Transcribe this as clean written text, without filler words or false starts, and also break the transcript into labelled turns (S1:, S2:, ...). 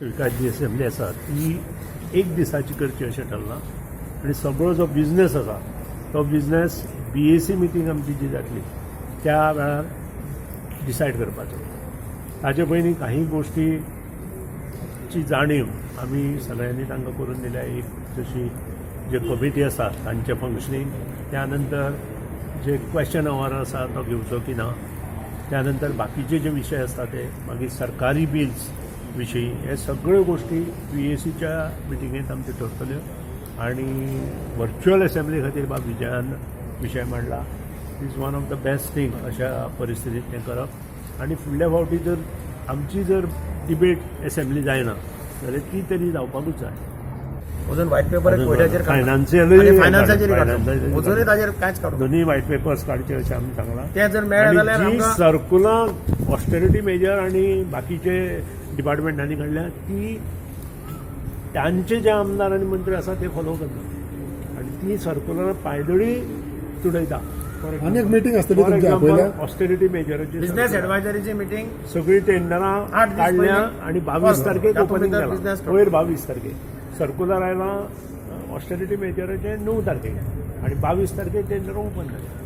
S1: विकास जी असेंब्ली आसा ती एक दिसाची करची अशें ठरलां आनी सगळो जो बिजनेस आसा तो बिजनेस बीएसी मिटींग आमची जी जातली त्या वेळार डिसायड करपाचो. ताजे पयलीं काही गोश्टीची जाणीव आमी सगळ्यांनी तांकां करून दिल्या. एक जशी जे कमिटी आसा तांचें फंक्शनींग, त्यानंतर जे क्वेश्चन our आसा तो घेवचो की ना, त्यानंतर बाकीचे जे विशय आसता ते, मागीर सरकारी बिल्स विशीं, हे सगळ्यो गोश्टी बीएसीच्या मिटिंगेंत आमच्यो ठरतल्यो. आनी व्हर्च्युअल असेंब्ली खातीर बाब विजयान विशय मांडला, is one of the best thing अशा परिस्थितीत तें करप. आनी फुडल्या फावटी जर आमची जर डिबेट असेंब्ली जायना जाल्यार ती तरी जावपाकूच जाय.
S2: अजून व्हायट पेपर कोयराचेर.
S1: फायनान्शियलूय.
S2: फायनान्साचेर अजूनय ताजेर कांयच काडूंक.
S1: दोन्ही व्हायट पेपर्स काडचे अशें आमी सांगलां.
S2: तें जर मेळ्ळें जाल्यार
S1: आणि जी
S2: आमकां
S1: सर्कुलां ऑस्टेरिटी मेजर आणि बाकीचे डिपार्टमेंटांनी काडल्या, ती तांचे जे आमदार आनी मंत्री आसा ते फॉलो करता आणि ती सर्कुलरां पायदळी तुडयता.
S3: आनी एक मिटींग आसतली
S1: फॉर
S3: तुमची आपयल्या.
S1: एक्झाम्पल, ऑस्टेरिटी मेजराची
S2: बिझनेस एडवायजरीची मिटींग
S1: सगळी टेंडरां
S2: 8 दीस
S1: काडल्या
S2: पयलीं.
S1: आणि 22 तारखेक
S2: तातूंत
S1: ओपनिंग
S2: भितर
S1: केलां.
S2: business
S1: वयर 22 तारखेक सर्कुलर आयलां ऑस्टेरिटी मेजराचें 9 तारखेक आणि 22 तारखेक टेंडर ओपन जालें.